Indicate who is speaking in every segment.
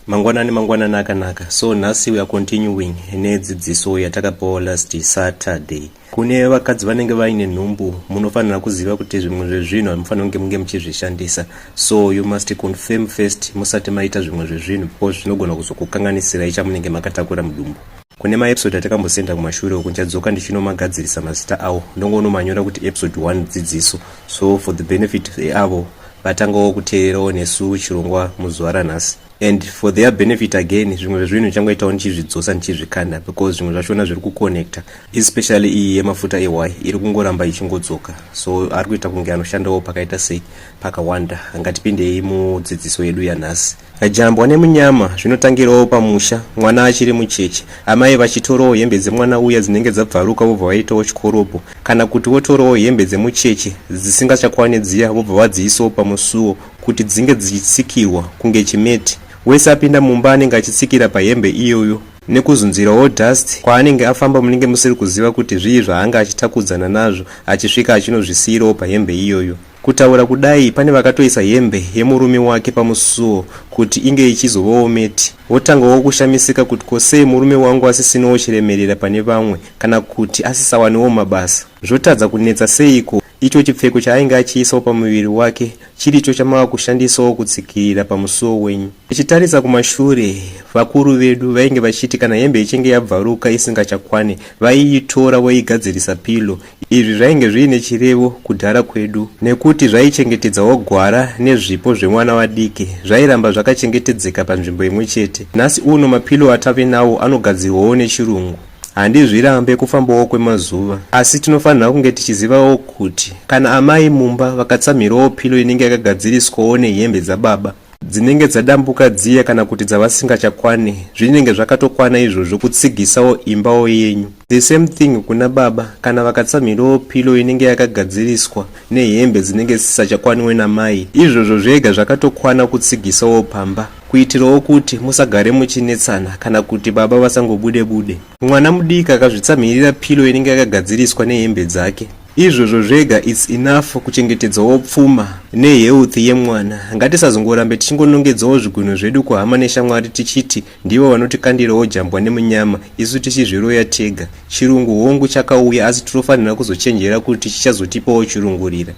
Speaker 1: Mangwanani, mangwanani akanaka. So nhasi we are continuing nedzidziso yatakapiwa last Saturday. Kune vakadzi vanenge vaine nhumbu, munofanira kuziva kuti zvimwe zvezvinhu hamufanira kunge munge muchizvishandisa. So you must confirm first musati maita zvimwe zvezvinhu, because zvinogona kuzokukanganisirai chamunenge makatakura mudumbu. Kune maepisode atakambosenda kumashure uku, ndichadzoka ndichinomagadzirisa mazita awo, ndongonomanyora kuti episode 1 dzidziso. So for the benefit eavo vatangawo kuteererawo nesu chirongwa muzuva ranhasi, and for their benefit again, zvimwe zvezvinhu ndichangoitawo ndichizvidzosa, ndichizvikanda, because zvimwe zvachona zviri kuconnecta, especially iyi yemafuta ehwai iri kungoramba ichingodzoka. So ari kuita kunge anoshandawo pakaita sei, pakawanda. Ngatipindei mudzidziso yedu yanhasi. Jambwa nemunyama zvinotangirawo pamusha, mwana achiri mucheche, amai vachitorawo hembe dzemwana uya dzinenge dzabvaruka, vobva vaitawo chikoropo, kana kuti votorawo hembe dzemucheche dzisingachakwani dziya, vobva vadziisawo pamusuwo kuti dzinge dzichitsikirwa kunge chimeti. Wese apinda mumba anenge achitsikira pahembe iyoyo, nekuzunzirawo dust kwaanenge afamba. Munenge musiri kuziva kuti zvii zvaanga achitakudzana nazvo, achisvika achinozvisiyirawo pahembe iyoyo. Kutaura kudai, pane vakatoisa hembe yemurume wake pamusuwo kuti inge ichizovawo meti, wotangawo kushamisika kuti ko sei murume wangu asisinawo chiremerera pane vamwe, kana kuti asisawaniwo mabasa? Zvotadza kunetsa seiko icho chipfeko chaainge achiisawo pamuviri wake chiricho chamava kushandisawo kutsikirira pamusuwo wenyu? Tichitarisa kumashure, vakuru vedu vainge vachiti kana hembe ichinge yabvaruka isingachakwani, vaiitora voigadzirisa pillow. Izvi zvainge zviine chirevo kudhara kwedu, nekuti zvaichengetedzawo gwara nezvipo zvemwana vadiki, zvairamba zvakachengetedzeka panzvimbo imwe chete. Nhasi uno mapillow atave nawo anogadzirwawo nechirungu. Handizvirambe kufambawo kwemazuva, asi tinofanira kunge tichizivawo kuti kana amai mumba vakatsamhirawo pillow inenge yakagadziriswawo nehembe dzababa dzinenge dzadambuka dziya, kana kuti dzavasingachakwani, zvinenge zvakatokwana izvozvo kutsigisawo imbawo yenyu. The same thing kuna baba, kana vakatsamhirawo pillow inenge yakagadziriswa nehembe dzinenge dzisachakwaniwe namai, izvozvo zvega zvakatokwana kutsigisawo pamba, kuitirawo kuti musagare muchinetsana, kana kuti baba vasangobude bude. Mwana mudiki akazvitsamhirira pillow inenge yakagadziriswa nehembe dzake, izvozvo zvega it's enough kuchengetedzawo pfuma nehealth yemwana. Ngatisazongorambe tichingonongedzawo zvigunwe zvedu kuhama neshamwari tichiti ndivo vanotikandirawo jambwa nemunyama, isu tichizviroya tega. Chirungu hongu chakauya, asi tinofanira kuzochenjera kuti chichazotipawo chirungurira.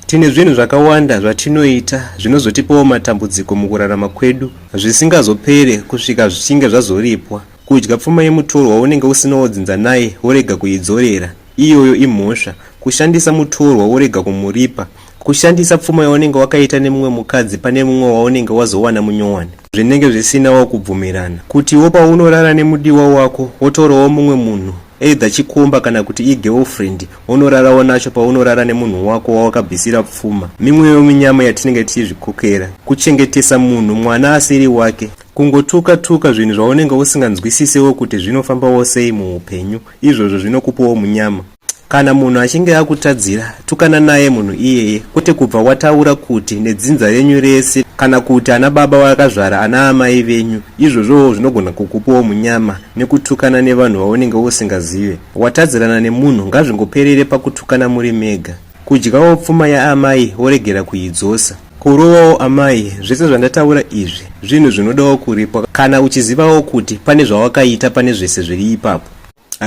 Speaker 1: Tine zvinhu zvakawanda zvatinoita zvinozotipawo matambudziko mukurarama kwedu, zvisingazopere kusvika zvichinge zvazoripwa. Kudya pfuma yemutorwa unenge usinawo dzinza naye worega kuidzorera, iyoyo imhosva. Kushandisa mutorwa worega kumuripa, kushandisa pfuma yaunenge wakaita nemumwe mukadzi pane mumwe waunenge wazowana munyowani, zvinenge zvisinawo kubvumirana. Kutiwo paunorara nemudiwa wako, wotorawo mumwe munhu, either chikomba kana kuti igirlfriend, wonorarawo nacho paunorara nemunhu wako wawakabvisira pfuma, mimwewo minyama yatinenge tichizvikokera. Kuchengetesa munhu mwana asiri wake, kungotuka tuka zvinhu zvaunenge usinganzwisisewo kuti zvinofambawo sei muupenyu, izvozvo zvinokupawo munyama. Kana munhu achinge akutadzira, tukana naye munhu iyeye, kwete kubva wataura kuti nedzinza renyu rese, kana kuti ana baba vakazvara ana amai venyu. Izvozvowo zvinogona kukupawo munyama, nekutukana nevanhu vaunenge usingazive. Watadzirana nemunhu, ngazvingoperere pakutukana muri mega. Kudyawo pfuma yaamai woregera kuidzosa, kurovawo amai, zvese zvandataura izvi zvinhu zvinodawo kuripwa kana uchizivawo kuti pane zvawakaita pane zvese zviri ipapo.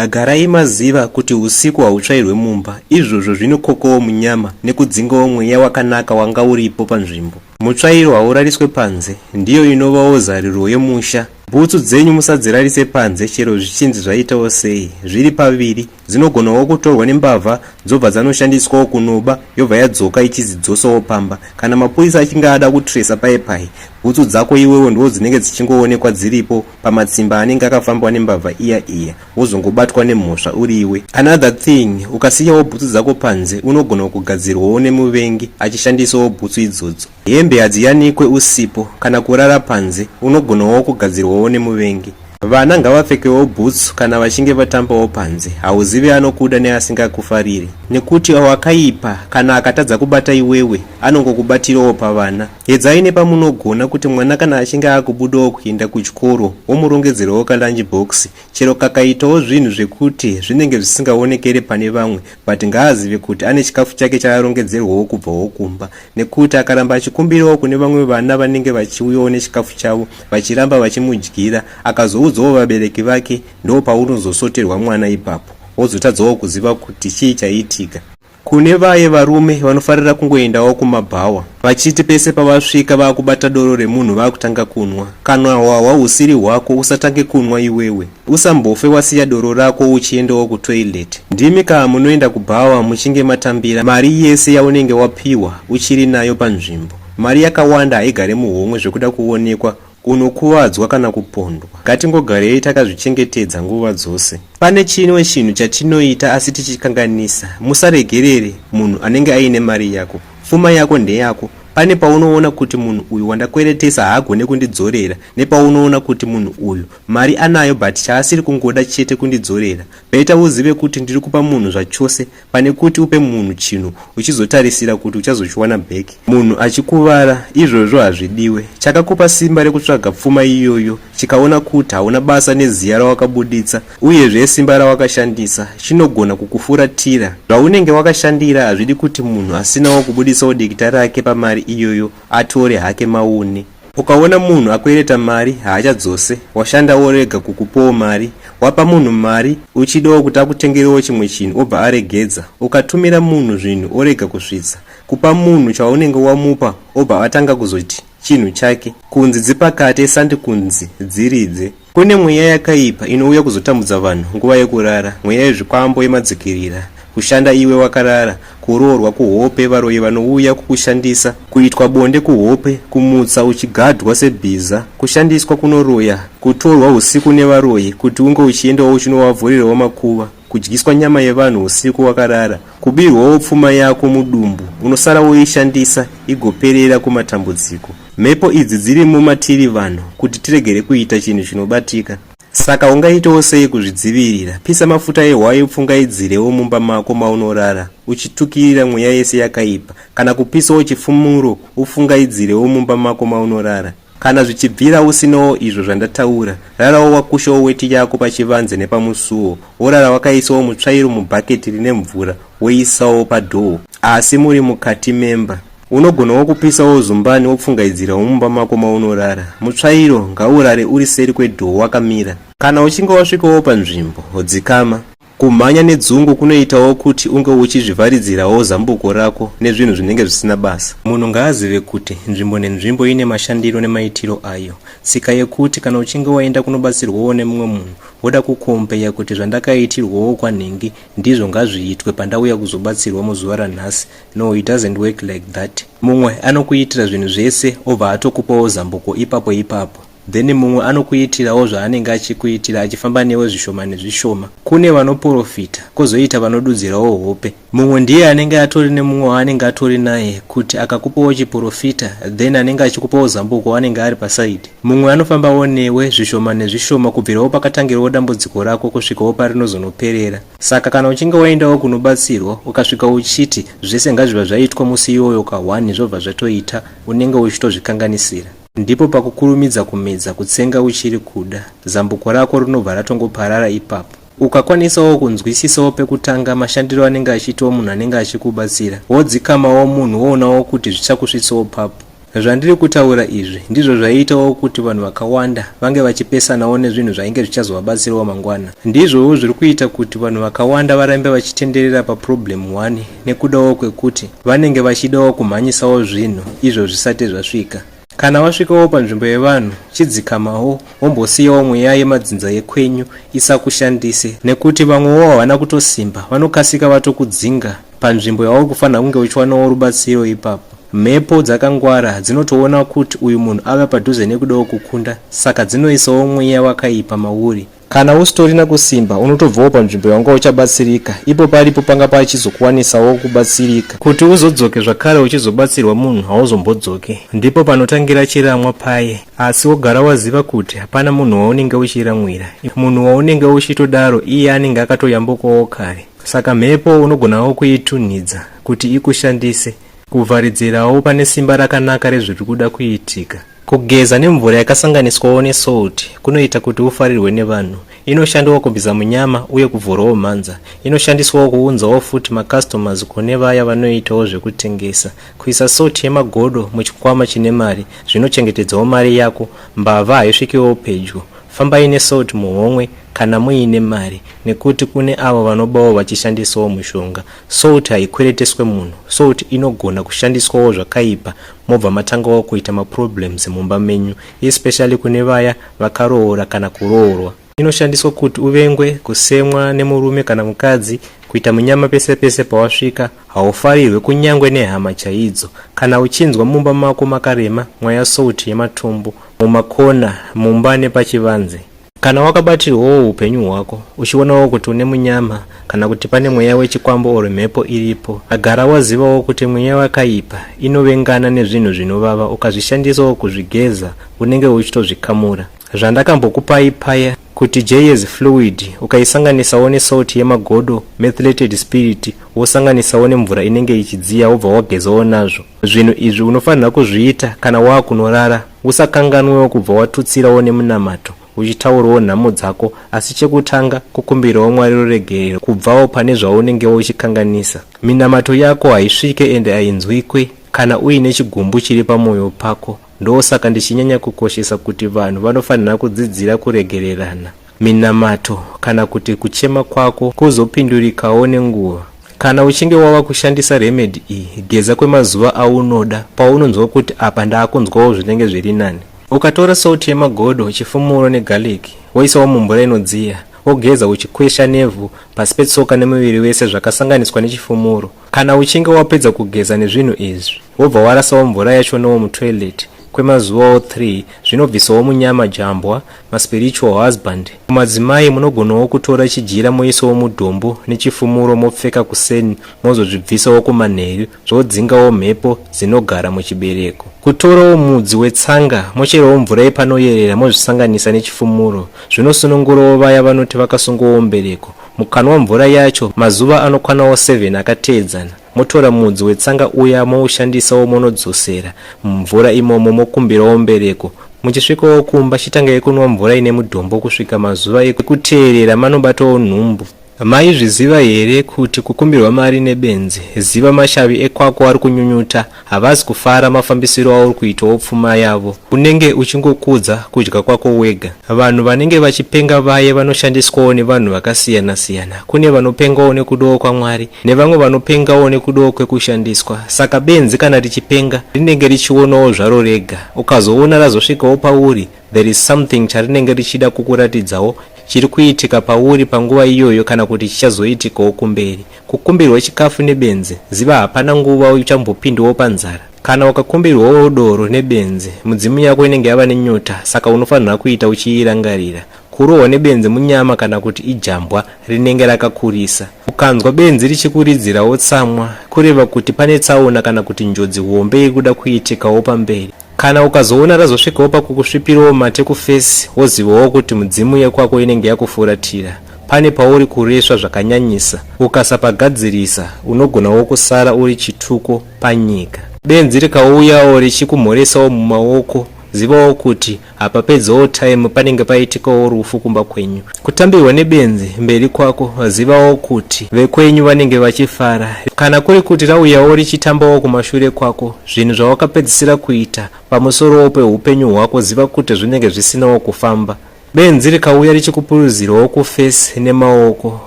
Speaker 1: Garai maziva kuti usiku hautsvairwe mumba. Izvozvo zvinokokawo munyama nekudzingawo mweya wakanaka wanga uripo panzvimbo. Mutsvairo haurariswe panze, ndiyo inovawo zariro yemusha. Bhutsu dzenyu musadzirarise panze chero zvichinzi zvaitawo sei. Zviri paviri, dzinogonawo kutorwa nembavha dzobva dzanoshandiswawo kunoba, yobva yadzoka ichizidzosawo pamba. Kana mapurisa achinge ada kutresa pai pai, bhutsu dzako iwewe ndo dzinenge dzichingoonekwa dziripo pamatsimba anenge akafambwa nembavha iya iya, wozongobatwa nemhosva uriwe. Another thing, ukasiyawo bhutsu dzako panze, unogona kugadzirwawo nemuvengi achishandisawo bhutsu idzodzo. Hembe hadziyanikwe usipo, kana kurara panze unogonawo kugadzirwawo nemuvengi. Vana ngavapfekewo bhutsu kana vachinge vatambawo panze, hauzive anokuda neasingakufarire. Nekuti wakaipa kana akatadza kubata iwewe anongokubatirawo pavana. Edzai nepamunogona kuti mwana kana achinge akubudawo kuenda kuchikoro womurongedzerawo kalunch box chero kakaitawo zvinhu zvekuti zvinenge zvisingaonekere pane vamwe but ngaazive kuti ane chikafu chake chaarongedzerwawo kubvawo kumba nekuti akaramba achikumbirawo kune vamwe vana vanenge vachiuyawo nechikafu chavo vachiramba vachimudyira akazoudzawo vabereki vake ndopaunozosoterwa mwana ipapo wozotadzawo kuziva kuti chii chaiitika. Kune vaye varume vanofarira kungoendawo kumabhawa vachiti pese pavasvika vakubata doro remunhu vakutanga kunwa. Kana hwahwa husiri hwako usatange kunwa iwewe. Usambofe wasiya doro rako uchiendawo kutoilet. Ndimi kaa munoenda kubhawa muchinge matambira mari yese yaunenge wapihwa uchiri nayo panzvimbo. Mari yakawanda haigare muhomwe zvekuda kuonekwa Unokuvadzwa kana kupondwa. Ngatingogarei takazvichengetedza nguva dzose. Pane chinwe chinhu chatinoita asi tichikanganisa. Musaregerere munhu anenge aine mari yako. Pfuma yako ndeyako. Pane paunoona kuti munhu uyu wandakweretesa haagone kundidzorera nepaunoona kuti munhu uyu mari anayo but chaasiri kungoda chete kundidzorera. Better uzive kuti ndiri kupa munhu zvachose pane kuti upe munhu chinhu uchizotarisira kuti uchazochiwana back munhu achikuvara izvozvo hazvidiwe chakakupa simba rekutsvaga pfuma iyoyo chikaona kuti hauna basa neziya rawakabuditsa uyezve simba rawakashandisa chinogona kukufuratira zvaunenge wakashandira hazvidi kuti munhu asinawo kubuditsawo dikita rake pamari iyoyo atore hake maune Ukaona munhu akwereta mari haachadzose, washanda worega kukupawo mari, wapa munhu mari uchidawo kuti akutengerewo chimwe chinhu obva aregedza, ukatumira munhu zvinhu orega kusvitsa, kupa munhu chaunenge wamupa obva atanga kuzoti chinhu chake, kunzi dzipakate sandi kunzi dziridze. Kune mweya yakaipa inouya kuzotambudza vanhu nguva yekurara, mweya yezvikwambo yemadzikirira, kushanda iwe wakarara, kuroorwa kuhope, varoyi vanouya kukushandisa, kuitwa bonde kuhope, kumutsa uchigadhwa sebhiza, kushandiswa kunoroya, kutorwa usiku nevaroyi kuti unge uchiendawo uchinovavhurirawo makuva, kudyiswa nyama yevanhu usiku wakarara, kubirwawo pfuma yako mudumbu, unosara woishandisa igoperera kumatambudziko. Mhepo idzi dzirimo matiri vanhu kuti tiregere kuita chinhu chinobatika. Saka ungaitawo sei kuzvidzivirira? Pisa mafuta ehwai upfungaidzirewo mumba mako maunorara uchitukirira mweya yese yakaipa kana kupisawo chifumuro upfungaidzirewo mumba mako maunorara. Kana zvichibvira usinawo izvo zvandataura, rarawo wakushawo weti yako pachivanze nepamusuwo, worara wakaisawo mutsvairo mubhaketi rine mvura woisawo padhoo asi muri mukati memba. Unogonawo kupisawo zumbani wopfungaidzirawo mumba mako maunorara. Mutsvairo ngaurare uri seri kwedhoo wakamira. Kana uchinge wasvikawo panzvimbo, dzikama. Kumhanya nedzungu kunoitawo kuti unge uchizvivharidzirawo zambuko rako nezvinhu zvinenge zvisina basa. Munhu ngaazive kuti nzvimbo nenzvimbo ine mashandiro nemaitiro ayo. Tsika yekuti kana uchinge waenda kunobatsirwawo nemumwe munhu woda kukompeya kuti zvandakaitirwawo kwanhingi ndizvo ngazviitwe pandauya kuzobatsirwa muzuva ranhasi No, it doesn't work like that. Mumwe anokuitira zvinhu zvese obva atokupawo zambuko ipapo ipapo. Then mumwe anokuitirawo zvaanenge achikuitira achifamba newe zvishoma nezvishoma. Kune vanoporofita, kozoita vanodudzirawo hope. Mumwe ndiye anenge atori nemumwe waanenge atori naye kuti akakupawo chiporofita then anenge achikupawo zambuko anenge ari paside. Mumwe anofambawo newe zvishoma nezvishoma kubvirawo pakatangirawo dambudziko rako kusvikawo parinozonoperera. Saka kana uchinge waendawo kunobatsirwa ukasvika uchiti zvese ngazviva zvaitwa musi iwoyo kahwani zvobva zvatoita unenge uchitozvikanganisira. Ndipo pakukurumidza kumedza kutsenga uchiri kuda, zambuko rako rinobva ratongoparara ipapo. Ukakwanisawo kunzwisisawo pekutanga mashandiro anenge achiitawo munhu anenge achikubatsira, wodzikamawo munhu woonawo kuti zvichakusvitsawo papi. Zvandiri kutaura izvi ndizvo zvaiitawo kuti vanhu vakawanda vange vachipesanawo nezvinhu zvainge zvichazovabatsirawo mangwana. Ndizvowo zviri kuita kuti vanhu vakawanda varambe vachitenderera paproblem one nekudawo kwekuti vanenge vachidawo kumhanyisawo zvinhu izvo zvisati zvasvika. Kana wasvikawo panzvimbo yevanhu chidzikamawo wombosiyawo mweya yemadzinza yekwenyu isakushandise nekuti vamwewo havana kutosimba vanokasika vatokudzinga panzvimbo yauri kufanira kunge uchiwanawo rubatsiro ipapo. Mhepo dzakangwara dzinotoona kuti uyu munhu ava padhuze nekudawo kukunda saka dzinoisawo mweya wakaipa mauri. Kana usitorina kusimba unotobvawo panzvimbo yawanga uchabatsirika ipo paripo panga pachizokuwanisawo kubatsirika. Kuti uzodzoke zvakare uchizobatsirwa munhu hauzombodzoke. Ndipo panotangira chiramwa paye. Asi wogara waziva kuti hapana munhu waunenge uchiramwira. Munhu waunenge uchitodaro iye anenge akatoyambukawo kare. Saka mhepo unogonawo kuitunhidza kuti ikushandise. Kuvharidzirawo pane simba rakanaka rezviri kuda kuitika. Kugeza nemvura yakasanganiswawo nesalt kunoita kuti ufarirwe nevanhu. Inoshandawo kubvisa munyama uye kuvhurawo mhanza. Inoshandiswawo kuunzawo futi macustomers kune vaya vanoitawo zvekutengesa. Kuisa salt yemagodo muchikwama chine mari zvinochengetedzawo mari yako, mbavha haisvikiwo pedyo. Fambai nesalt muhomwe kana muine mari nekuti kune avo vanobawo vachishandisawo mushonga. Salt haikwereteswe munhu. Salt inogona kushandiswawo zvakaipa mobva matangawo kuita maproblems mumba menyu especially kune vaya vakaroora kana kuroorwa. Inoshandiswa kuti uvengwe, kusemwa nemurume kana mukadzi, kuita munyama pese pese pawasvika, haufarirwe kunyangwe nehama chaidzo. Kana uchinzwa mumba mako makarema, mwaya salt yematombo mumakona mumba nepachivanze. Kana wakabatirwawo hupenyu hwako uchionawo kuti une munyama kana kuti pane mweya wechikwambo or mhepo iripo, gara wazivawo kuti mweya wakaipa inovengana nezvinhu zvinovava ukazvishandisawo kuzvigeza unenge uchitozvikamura. Zvandakambokupai paya kuti Jeyes fluid ukaisanganisawo nesalt yemagodo, methylated spirit, wosanganisawo nemvura inenge ichidziya wobva wagezawo nazvo. Zvinhu izvi unofanira kuzviita kana waakunorara. Usakanganwewo kubva watutsirawo nemunamato uchitaurawo nhamo dzako asi chekutanga kukumbirawo Mwari ruregerero kubvawo pane zvaunengewo uchikanganisa. Minamato yako haisvike ende hainzwikwe kana uine chigumbu chiri pamoyo pako. Ndosaka ndichinyanya kukoshesa kuti vanhu vanofanira kudzidzira kuregererana. Minamato kana kuti kuchema kwako kuzopindurikawo nenguva. Kana uchinge wava kushandisa remedy iyi, geza kwemazuva aunoda paunonzwa kuti apa ndaakunzwawo zvinenge zviri nani. Ukatora salt yemagodo, chifumuro negarlic woisawo mumvura inodziya, wogeza uchikwesha nevhu pasi petsoka nemuviri wese zvakasanganiswa nechifumuro. Kana uchinge wapedza kugeza nezvinhu izvi, wobva warasawo mvura yachonawo mutoilet kwemazuvawo 3 zvinobvisawo munyama jambwa maspiritual husband. Kumadzimai munogonawo kutora chijira moisawo mudhombo nechifumuro mopfeka kuseni mozozvibvisawo kumanheru zvodzingawo mhepo dzinogara muchibereko. Kutorawo mudzi wetsanga mocherawo mvura yepanoyerera mozvisanganisa nechifumuro zvinosunungurawo vaya vanoti vakasungawo mbereko. Mukanwa mvura yacho mazuva anokwanawo 7 akateedzana. Motora mudzi wetsanga uya moushandisawo monodzosera mumvura imomo mokumbirawo mbereko. Muchisvikawo kumba chitangai kunwa mvura ine mudhombo kusvika mazuva ekuteerera manobatawo nhumbu. Maizviziva here kuti kukumbirwa mari nebenzi ziva mashavi ekwako ari kunyunyuta havazi kufara mafambisiro auri kuitawo pfuma yavo. Unenge uchingokudza kudya kwako wega. Vanhu vanenge vachipenga vaye vanoshandiswawo nevanhu vakasiyana siyana. Kune vanopengawo nekudawo kwaMwari nevamwe vanopengawo nekudawo kwekushandiswa. Saka benzi kana richipenga rinenge richionawo zvaro rega. Ukazoona razosvikawo pauri there is something charinenge richida kukuratidzawo chiri kuitika pauri panguva iyoyo kana kuti chichazoitikawo kumberi. Kukumbirwa chikafu nebenzi ziva hapana nguva uchambopindawo panzara. Kana ukakumbirwawo doro nebenzi mudzimu yako inenge yava nenyota saka unofanira kuita uchiirangarira. Kurohwa nebenzi munyama kana kuti ijambwa rinenge rakakurisa. Ukanzwa benzi richikuridzirawo tsamwa kureva kuti pane tsaona kana kuti njodzi hombe iri kuda kuitikawo pamberi. Kana ukazoona razosvikawo pakukusvipirawo mate kufesi wozivawo kuti mudzimu yekwako inenge yakufuratira. Pane pauri kuresva zvakanyanyisa, ukasapagadzirisa unogonawo kusara uri chituko panyika. Benzi rikauyawo richikumhoresawo mumaoko zivawo kuti hapapedzawo time panenge paitikawo rufu kumba kwenyu. Kutambirwa nebenzi mberi kwako zivawo kuti vekwenyu vanenge vachifara. Kana kuri kuti rauyawo richitambawo kumashure kwako zvinhu zvawakapedzisira kuita pamusorowo pehupenyu hwako ziva kuti zvinenge zvisinawo kufamba. Benzi rikauya richikupuruzirawo kuface nemaoko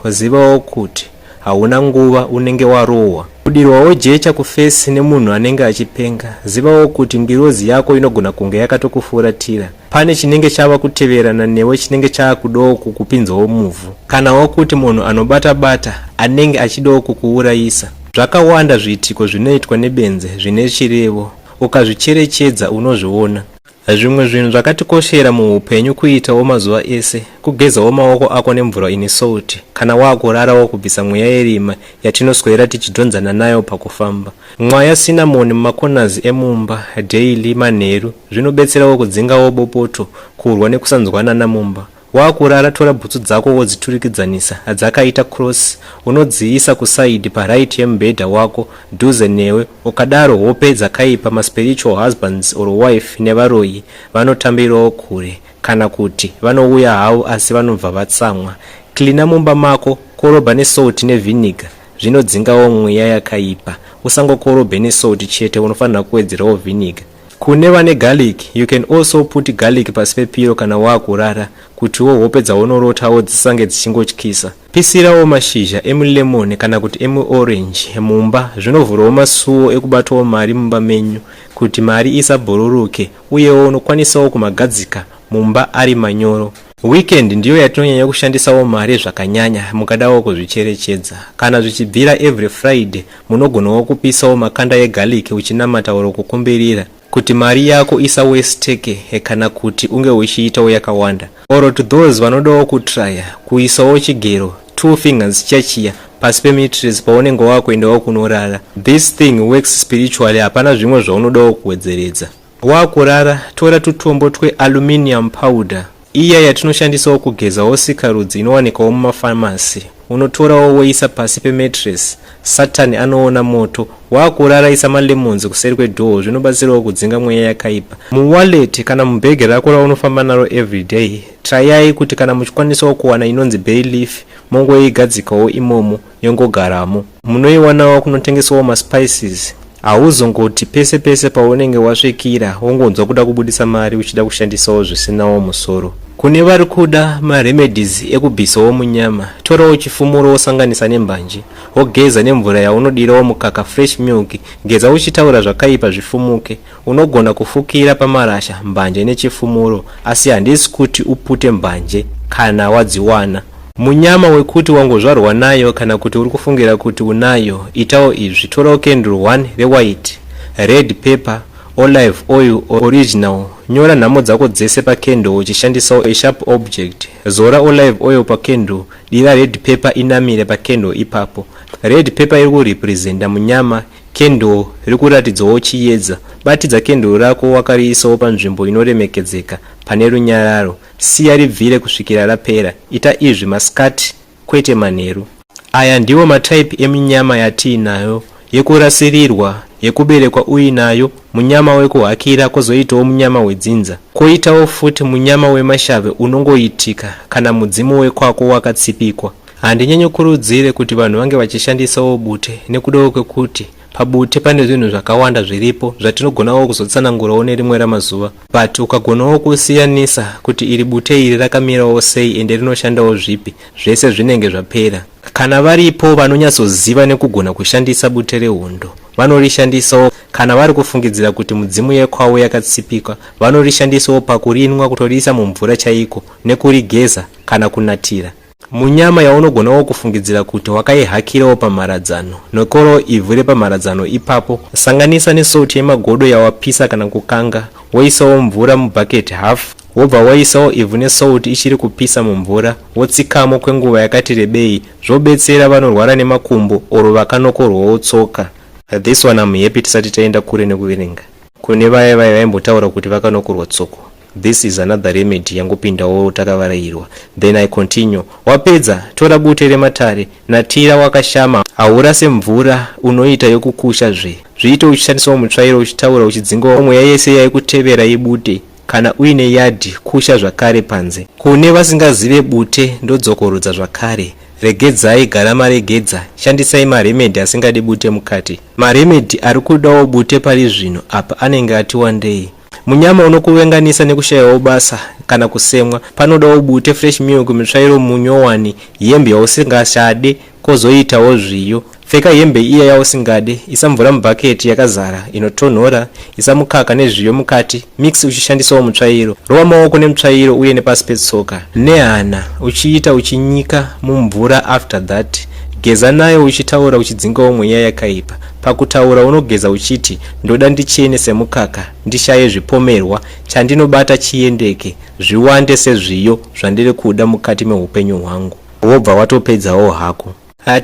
Speaker 1: zivawo kuti hauna nguva unenge warohwa. Kudirwawo jecha kuface nemunhu anenge achipenga zivawo kuti ngirozi yako inogona kunge yakatokufuratira. Pane chinenge chava kuteverana newe chinenge chaakudawo kukupinzawo muvhu. Kanawo kuti munhu anobata bata anenge achidawo kukuurayisa. Zvakawanda zviitiko zvinoitwa nebenzi zvine chirevo. Ukazvicherechedza unozviona. Zvimwe zvinhu zvakatikoshera muupenyu kuitawo mazuva ese kugezawo maoko ako nemvura ine salt kana waakurarawo kubvisa mweya yerima yatinoswera tichidhonzana nayo pakufamba. Mwaya cinnamon mumacorners emumba daily manheru zvinobetserawo kudzingawo bopoto, kurwa nekusanzwanana mumba. Waakurara tora bhutsu dzako wodziturikidzanisa dzakaita cross unodziisa kuside paright yemubhedha wako dhuze newe ukadaro hope dzakaipa maspiritual husbands or wife nevaroyi vanotambirawo kure kana kuti vanouya havo asi vanobva vatsamwa. Cleana mumba mako korobha nesalt nevinegar zvinodzingawo mweya yakaipa. Usangokorobhe nesalt chete unofanira kuwedzerawo vinegar. Kune vane garlic, you can also put garlic pasi pepiro kana waakurara kutiwo hope dzaunorothawo dzisange dzichingotyisa. Pisirawo mashizha emulemon kana kuti emuorange mumba zvinovhurawo masuwo ekubatawo mari mumba menyu kuti mari isabhururuke uyewo unokwanisawo kumagadzika mumba ari manyoro. Weekend ndiyo yatinonyanya kushandisawo mari zvakanyanya mukadawo kuzvicherechedza. Kana zvichibvira every Friday munogonawo kupisawo makanda egarlic uchinamata or kukumbirira kuti mari yako isawesteke kana kuti unge uchiitawo yakawanda. Or to those vanodawo kutraya kuisawo chigero two fingers chiya chiya pasi pemattress paunenge wakuendawo kunorara. This thing works spiritually hapana zvimwe zvaunodawo kuwedzeredza. Wakurara tora tutombo twealuminium powder iya yatinoshandisawo kugezawo sikarudzi inowanikawo mumafamasi unotorawo woisa pasi pemattress Satani anoona moto. Wakurara isa malemons kuseri kwedoor zvinobatsirawo kudzinga mweya yakaipa. Muwallet kana mubhegi rako raunofamba naro everyday trayai kuti kana muchikwanisawo kuwana inonzi bay leaf mongoigadzikawo imomo yongogaramo. Munoiwanawo kunotengeswawo maspices. Hauzongoti pese pese paunenge wasvikira wongonzwa kuda kubudisa mari uchida kushandisawo zvisinawo musoro. Kune vari kuda maremedies ekubvisawo munyama, torawo chifumuro wosanganisa nembanje, wogeza nemvura yaunodirawo mukaka fresh milk, geza uchitaura zvakaipa zvifumuke. Unogona kufukira pamarasha mbanje nechifumuro asi handisi kuti upute mbanje kana wadziwana. Munyama wekuti wangozvarwa nayo kana kuti uri kufungira kuti unayo, itawo izvi, torawo candle one rewhite, red pepper, olive oil original, nyora nhamo dzako dzese pacandle uchishandisawo a sharp object, zora olive oil pacandle, dira red pepper inamire pacandle ipapo. Red pepper iri kurepresenta munyama, candle riri kuratidzawo chiedza. Batidza candle rako wakariisawo panzvimbo inoremekedzeka pane runyararo. Siya ribvire kusvikira rapera. Ita izvi masikati kwete manheru. Aya ndiwo matype eminyama yatiinayo, yekurasirirwa, yekuberekwa uinayo, munyama wekuhakira kozoitawo munyama wedzinza. Koitawo futi munyama wemashave unongoitika kana mudzimu wekwako wakatsipikwa. Handinyanyokurudzire kuti vanhu vange vachishandisawo bute nekudawo kwekuti pabute pane zvinhu zvakawanda zviripo zvatinogonawo kuzotsanangurawo nerimwe ramazuva but ukagonawo kusiyanisa kuti iri bute iri rakamirawo sei ende rinoshandawo zvipi zvese zvinenge zvapera. Kana varipo vanonyatsoziva nekugona kushandisa bute rehondo vanorishandisawo kana vari kufungidzira kuti mudzimu yekwavo yakatsipikwa vanorishandisawo pakurinwa kutoriisa mumvura chaiko nekurigeza kana kunatira. Munyama yaunogonawo kufungidzira kuti wakaihakirawo pamharadzano, nokorawo ivhu repamharadzano ipapo, sanganisa nesalt yemagodo yawapisa kana kukanga, woisawo mvura mubucket half, wobva waisawo ivhu nesalt ichiri kupisa mumvura, wotsikamo kwenguva yakati rebei, zvobetsera vanorwara nemakumbo or vakanokorwawo tsoka. This one I'm happy tisati taenda kure nekuverenga. Kune vaya vaya vaimbotaura kuti vakanokorwa tsoko. This is another remedy yangopindawo takavarairwa. Then I continue. Wapedza, tora bute rematare, natira wakashama, haurase mvura unoita yokukusha zve. Zviite uchishandisawo mutsvairo uchitaura uchidzingawo mweya yese yaikutevera ibude. Kana uine yadhi, kusha zvakare panze. Kune vasingazive bute ndodzokorodza zvakare. Regedzai gara maregedza, shandisai maremedy asingadi bute mukati. Maremedy arikudawo bute pari zvino apa anenge ati wandei. Munyama unokuvenganisa nekushayawo basa kana kusemwa. Panodawo bute, fresh milk, mitsvairo munyowani, hembe yausingachade kozoitawo zviyo. Pfeka hembe iya yausingade, isa mvura mubucket yakazara inotonhora, isa mukaka nezviyo mukati, mix uchishandisawo mutsvairo. Rova maoko nemutsvairo uye nepasi petsoka. Nehana uchiita uchinyika mumvura after that. Geza nayo uchitaura uchidzingawo mweya yakaipa. Pakutaura unogeza uchiti ndoda ndichene semukaka, ndishaye zvipomerwa, chandinobata chiendeke, zviwande sezviyo zvandiri kuda mukati mehupenyu hwangu. Wobva watopedzawo hako.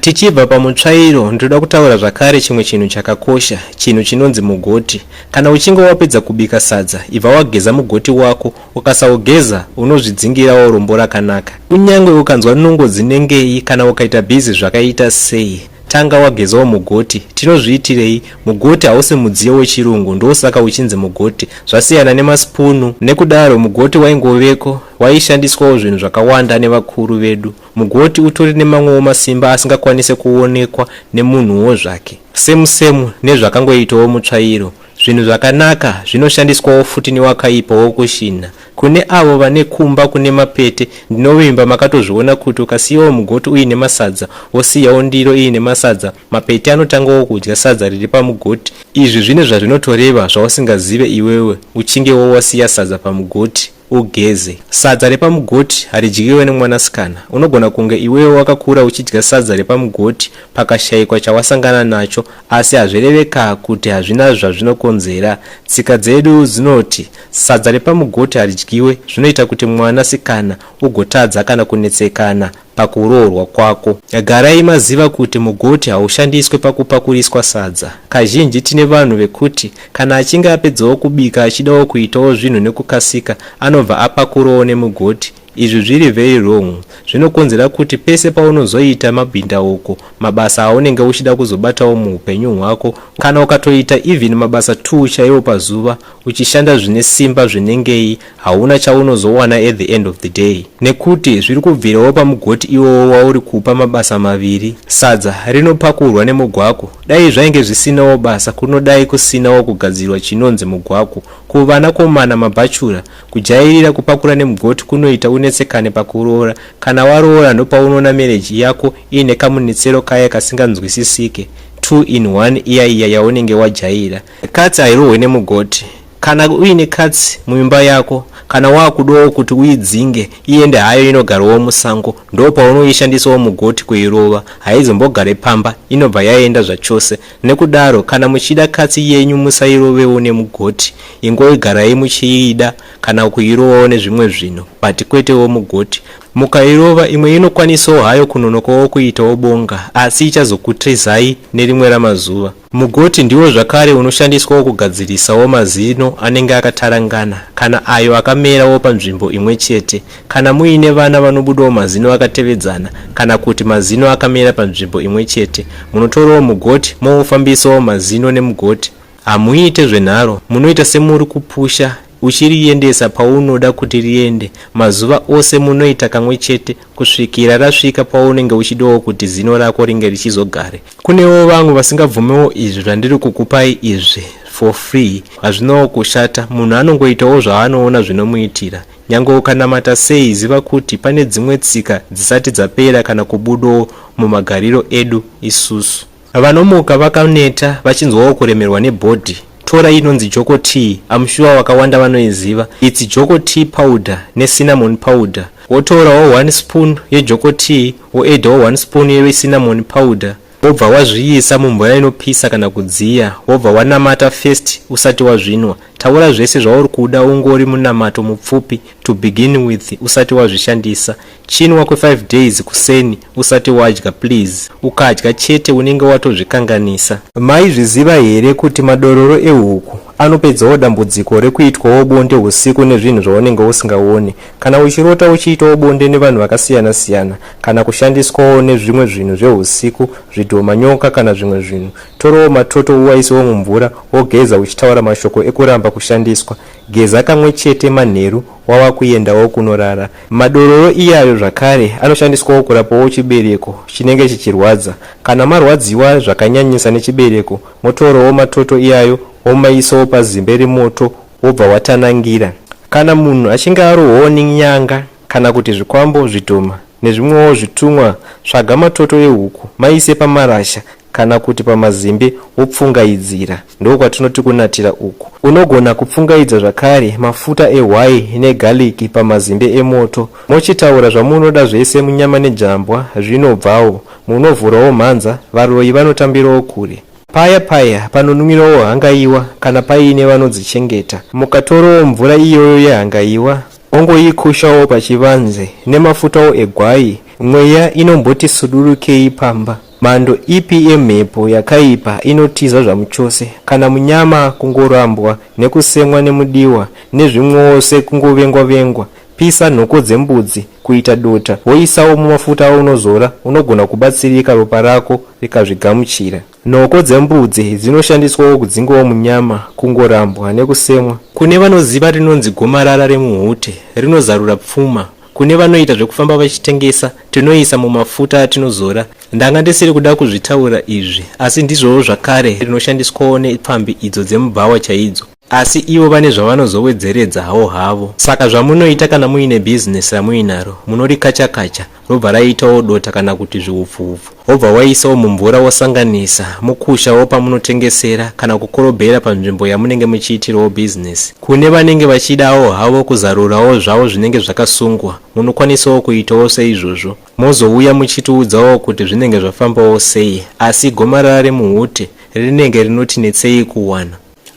Speaker 1: Tichibva pamutsvairo ndinoda kutaura zvakare chimwe chinhu chakakosha, chinhu chinonzi mugoti. Kana uchinge wapedza kubika sadza, ibva wageza mugoti wako, ukasaugeza unozvidzingirawo rombo rakanaka. Kunyange ukanzwa nungo dzinengei kana ukaita bhizi zvakaita sei, tanga wagezawo mugoti. Tinozviitirei? Mugoti hausi mudziyo wechirungu, ndosaka uchinzi mugoti. Zvasiyana nemasipunu, nekudaro mugoti waingoveko, waishandiswawo zvinhu zvakawanda nevakuru vedu. Mugoti utori nemamwewo masimba asingakwanise kuonekwa nemunhuwo zvake. Semu semu nezvakangoitawo mutsvairo. Zvinhu zvakanaka zvinoshandiswawo futi newakaipa wokushinha. Kune avo vane kumba kune mapete, ndinovimba makatozviona kuti ukasiyawo mugoti uine masadza, wosiyawo ndiro iine masadza, mapete anotangawo kudya sadza riri pamugoti. Izvi zvine zvazvinotoreva zvausingazive iwewe uchingewo wasiya sadza pamugoti. Ugeze. Sadza repamugoti haridyiwe nemwanasikana. Unogona kunge iwewe wakakura uchidya sadza repamugoti pakashaikwa chawasangana nacho asi hazvireve ka kuti hazvina zvazvinokonzera. Tsika dzedu dzinoti sadza repamugoti haridyiwe zvinoita kuti mwana sikana ugotadza kana kunetsekana pakuroorwa kwako. Garai maziva kuti mugoti haushandiswe pakupakuriswa sadza. Kazhinji tine vanhu vekuti kana achinge apedzawo kubika achidawo kuitawo zvinhu nekukasika anobva apakurawo nemugoti. Izvi zviri very wrong. Zvinokonzera kuti pese paunozoita mabhindauko, mabasa aunenge uchida kuzobatawo muupenyu hwako, kana ukatoita even mabasa two chaiwo pazuva uchishanda zvine simba zvinengei, hauna chaunozowana at the end of the day nekuti zviri kubvirawo pamugoti iwowo wauri kupa mabasa maviri. Sadza rinopakurwa nemugwako. Dai zvainge zvisinawo basa kunodai kusinawo kugadzirwa chinonzi mugwako. Kuvanakomana mabhachura, kujairira kupakura nemugoti kunoita unetsekane pakuroora. Kana waroora ndopaunoona marriage yako iine kamunetsero kaya kasinganzwisisike, two in one iya iya yaunenge wajaira. Katsi hairohwe nemugoti. Kana uine katsi muimba yako, kana wakudawo kuti uidzinge iende hayo inogarawo musango, ndopaunoishandisawo mugoti kuirova. Haizombogare pamba, inobva yaenda zvachose. Nekudaro kana muchida katsi yenyu musairovewo nemugoti, ingoigarai muchiida kana kuirovawo nezvimwe zvinhu but kwetewo mugoti. Mukairova imwe inokwanisawo hayo kunonokawo kuitawo bonga asi ichazokutizai nerimwe ramazuva. Mugoti ndiwo zvakare unoshandiswawo kugadzirisawo mazino anenge akatarangana kana ayo akamerawo panzvimbo imwe chete. Kana muine vana vanobudawo mazino akatevedzana kana kuti mazino akamera panzvimbo imwe chete, munotorawo mugoti moufambisawo mazino nemugoti. Hamuite zvenharo, munoita semuri kupusha uchiriendesa paunoda kuti riende. Mazuva ose munoita kamwe chete kusvikira rasvika paunenge uchidawo kuti zino rako ringe richizogare. Kunewo vamwe vasingabvumewo izvi zvandiri kukupai izvi for free. Hazvinawo kushata, munhu anongoitawo zvaanoona zvinomuitira. Nyangwe ukanamata sei ziva kuti pane dzimwe tsika dzisati dzapera kana kubudawo mumagariro edu isusu. Vanomuka vakaneta vachinzwawo kuremerwa nebody, tora inonzi Joko tea, I'm sure vakawanda vanoiziva. It's Joko tea powder necinnamon powder. Wotorawo one spoon yeJoko tea woedhawo one spoon yecinnamon powder wobva wazviisa mumvura inopisa kana kudziya wobva wanamata first usati wazvinwa. Taura zvese zvauri kuda ungori munamato mupfupi to begin with usati wazvishandisa. Chinwa kwe 5 days kuseni usati wadya please. Ukadya chete unenge watozvikanganisa. Maizviziva here kuti madororo ehuku anopedzawo dambudziko rekuitwawo bonde husiku nezvinhu zvaunenge usingaone? Kana uchirota uchiitawo bonde nevanhu vakasiyana siyana kana kushandiswawo nezvimwe zvinhu zvehusiku, zvidhoma, nyoka kana zvimwe zvinhu, torawo matoto uwaisewo mumvura wogeza uchitaura mashoko ekuramba kushandiswa. Geza kamwe chete manheru wava kuendawo kunorara. Madororo iyayo zvakare anoshandiswawo kurapawo chibereko chinenge chichirwadza. Kana marwadziwa zvakanyanyisa nechibereko, motorawo matoto iyayo womaisawo pazimbe remoto wobva watanangira. Kana munhu achinge arohwawo nenyanga kana kuti zvikwambo, zvidhoma nezvimwewo zvitumwa, tsvaga matoto ehuku maise pamarasha. kana kuti pamazimbe wopfungaidzira. Ndokwatinoti kunatira uku. Unogona kupfungaidza zvakare mafuta ehwai negarlic pamazimbe emoto. Mochitaura zvamunoda zvese munyama nejambwa zvinobvawo. Munovhurawo mhanza, varoyi vanotambirawo kure. Paya paya panonwirawo hangaiwa kana paine vanodzichengeta. Mukatorawo mvura iyoyo yehangaiwa mongoikushawo pachivanze nemafutawo egwai, mweya inomboti sudurukei pamba. Mhando ipi yemhepo yakaipa inotiza zvamuchose kana munyama kungorambwa nekusemwa nemudiwa nezvimwewo sekungovengwa vengwa. Pisa nhoko dzembudzi kuita dota woisawo mumafuta aunozora unogona kubatsirika ropa rako rikazvigamuchira. Nhoko dzembudzi dzinoshandiswawo kudzingawo munyama kungorambwa nekusemwa. Kune vanoziva rinonzi gomarara remuhute rinozarura pfuma. Kune vanoita zvekufamba vachitengesa tinoisa mumafuta atinozora. Ndanga ndisiri kuda kuzvitaura izvi asi ndizvowo zvakare rinoshandiswawo nepfambi idzo dzemubhawa chaidzo. Asi ivo vane zvavanozowedzeredza hawo havo. Saka zvamunoita kana muine bhizinesi ramuinaro munorikacha-kacha robva raitawo dota kana kuti zviupfu-upfu wobva waisawo mumvura wosanganisa mokushawo pamunotengesera kana kukorobhera panzvimbo yamunenge muchiitirawo bhizinesi. Kune vanenge vachidawo havo kuzarurawo zvavo zvinenge zvakasungwa munokwanisawo kuitawo seizvozvo mozouya muchitiudzawo kuti zvinenge zvafambawo sei asi gomarara remuhute rinenge rinoti netsei kuwana.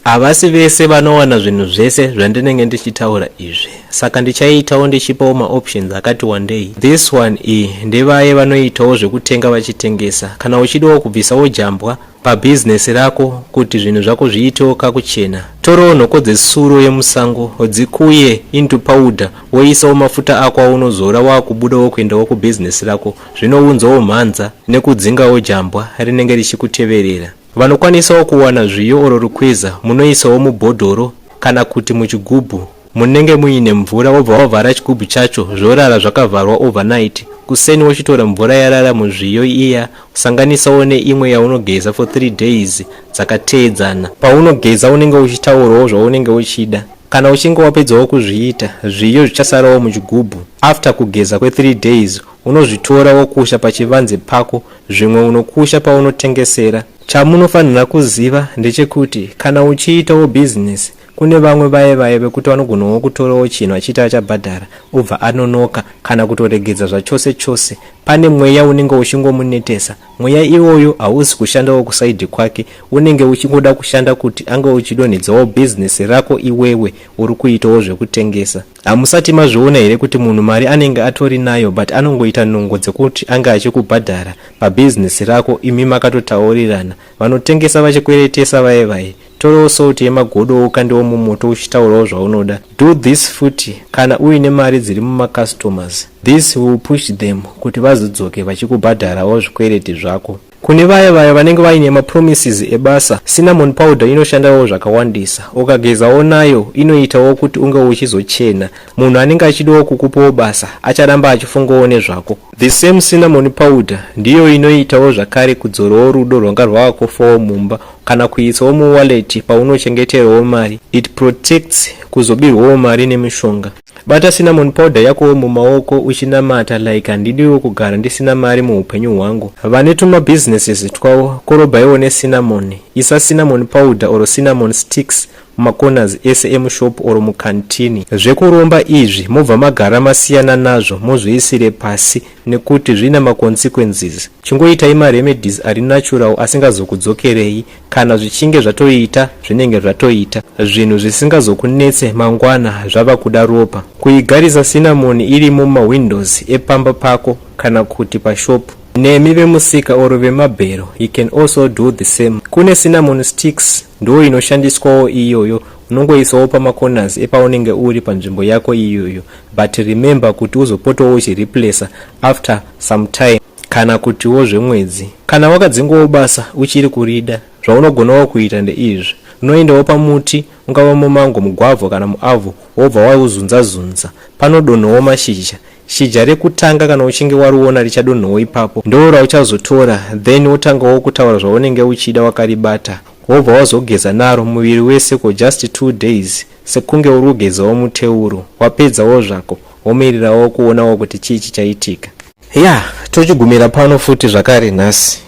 Speaker 1: Havasi vese vanowana zvinhu zvese zvandinenge ndichitaura izvi saka ndichaitawo ndichipawo maoptions akati wandei. This one iyi ndevaye vanoitawo zvekutenga vachitengesa. Kana uchidawo kubvisawo jambwa pabhizinesi rako kuti zvinhu zvako zviitewo kakuchena, torawo nhoko dzesuro yemusango dzikuye into powder woisawo mafuta ako aunozora wakubudawo kuendawo kubhizinesi rako. Zvinounzawo mhanza nekudzingawo jambwa rinenge richikuteverera. Vanokwanisawo kuwana zviyo or rukweza munoisawo mubhodhoro kana kuti muchigubhu munenge muine mvura wobva wavhara chigubhu chacho zvorara zvakavharwa overnight. Kuseni wochitora mvura yarara muzviyo iya sanganisawo neimwe yaunogeza for 3 days dzakateedzana. Paunogeza unenge uchitaurawo zvaunenge uchida. Kana uchinge wapedzawo kuzviita zviyo zvichasarawo muchigubhu after kugeza kwe 3 days unozvitora wokusha pachivanze pako zvimwe unokusha paunotengesera. Chamunofanira kuziva ndechekuti kana uchiitawo bhizinesi kune vamwe vaye vaye vekuti vanogonawo kutorawo chinhu achiti achabhadhara obva anonoka kana kutoregedza zvachose chose. Pane mweya unenge uchingomunetesa. Mweya iwoyo hausi kushandawo kusaidhi kwake, unenge uchingoda kushanda kuti ange uchidonhedzawo bhizinesi rako iwewe uri kuitawo zvekutengesa. Hamusati mazviona here kuti munhu mari anenge atori nayo but anongoita nungo dzekuti ange achikubhadhara pabhizinesi rako imi makatotaurirana. Vanotengesa vachikweretesa vaye vaye. Torawo salt yemagodo ukandewo mumoto uchitaurawo zvaunoda. Do this futi kana uine mari dziri mumacustomers. This will push them kuti vazodzoke vachikubhadharawo zvikwereti zvako. Kune vaya vaya vanenge vaine mapromises ebasa, cinnamon powder inoshandawo zvakawandisa. Ukagezawo nayo inoitawo kuti unge uchizochena. Munhu anenge achidawo kukupawo basa acharamba achifungawo nezvako. The same cinnamon powder ndiyo inoitawo zvakare kudzorawo rudo rwanga rwavakufawo mumba kana kuisawo muwallet paunochengeterawo mari. It protects kuzobirwawo mari nemishonga. Bata cinnamon powder yakowo mumaoko uchinamata like handidiwo kugara ndisina mari muupenyu hwangu. Vane tuma businesses twavo korobhaiwo necinnamon. Isa cinnamon powder or cinnamon sticks mumacorners ese emushop or mukantini. Zvekuromba izvi mobva magara masiyana nazvo mozviisire pasi nekuti zvine maconsequences. Chingoitai maremedies ari natural asingazokudzokerei. Kana zvichinge zvatoita zvinenge zvatoita. Zvinhu zvisingazokunetse mangwana zvava kuda ropa. Kuigarisa cinnamon irimo mumawindows epamba pako kana kuti pashop. Nemi vemusika or vemabhero you can also do the same. Kune cinnamon sticks ndo inoshandiswawo iyoyo unongoisawo pamacorners epaunenge uri panzvimbo yako iyoyo but remember kuti uzopotawo uchireplacer after some time kana kutiwo zvemwedzi. Kana wakadzingwawo basa uchiri kurida, zvaunogonawo kuita ndeizvi. Unoendawo pamuti, ungava mumango, mugwavha kana muavho, wobva wauzunza-zunza. Panodonhawo mashizha. Shizha rekutanga kana uchinge wariona richadonhawo ipapo, ndoo rauchazotora then wotangawo kutaura zvaunenge uchida wakaribata. Wobva wazogeza naro muviri wese for just 2 days sekunge uri kugezawo muteuro. Wapedzawo zvako, womirirawo kuonawo kuti chii chichaitika. Ya, tochigumira pano futi zvakare nhasi.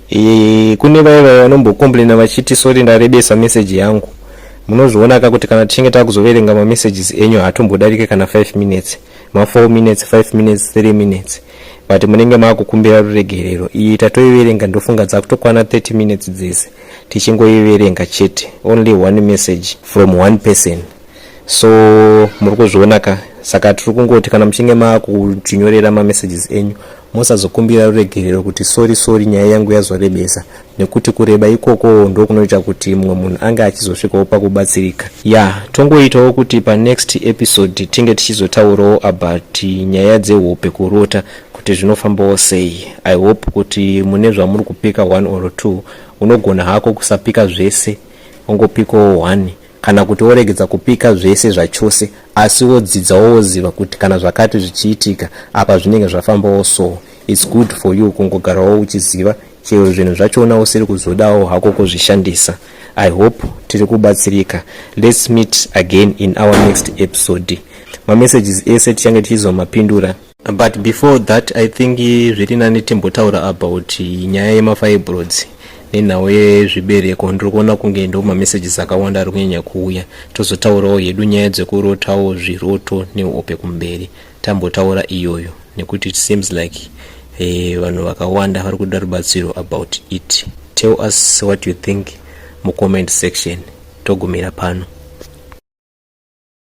Speaker 1: E, kune vaya vaya vanombocomplaina vachiti, "Sorry, ndarebesa message yangu." Munozviona ka kuti kana tichinge takuzoverenga mamessages enyu, hatombodarike kana 5 minutes, ma4 minutes, 5 minutes, 3 minutes, but munenge maakukumbira ruregerero. Iyi tatoiverenga, ndofunga dzakutokwana 30 minutes dzese tichingoiverenga chete, only one message from one person. So muri kuzviona ka? Saka tiri kungoti kana muchinge maakutinyorera mamessages enyu, musazokumbira ruregerero kuti, "Sorry, sorry, nyaya yangu yazorebesa," nekuti kureba ikoko ndokunoita kuti mumwe munhu ange achizosvikawo pakubatsirika. Ya, tongoitawo kuti panext episode tinge tichizotaurawo about nyaya dzehope, kurota, kuti zvinofambawo sei. I hope kuti mune zvamuri kupika one or two. Unogona hako kusapika zvese, ongopikawo one, kana kuti woregedza kupika zvese zvachose, asi wodzidzawo, woziva kuti kana zvakati zvichiitika apa, zvinenge zvafambawo. So it's good for you kungogarawo uchiziva chero zvinhu zvachona usiri kuzodawo hako kuzvishandisa. I hope tiri kubatsirika. Let's meet again in our next episode. Mamessages ese tichange tichizomapindura, but before that, I think zviri nani timbotaura about nyaya yemafibroids nenhau yezvibereko. Ndiri kuona kunge ndo mamessages akawanda ari kunyanya kuuya. Tozotaurawo hedu nyaya dzekurotawo zviroto nehope kumberi. Tambotaura iyoyo nekuti it seems like vanhu vakawanda vari kuda rubatsiro about it. Tell us what you think mucomment section. Togumira pano.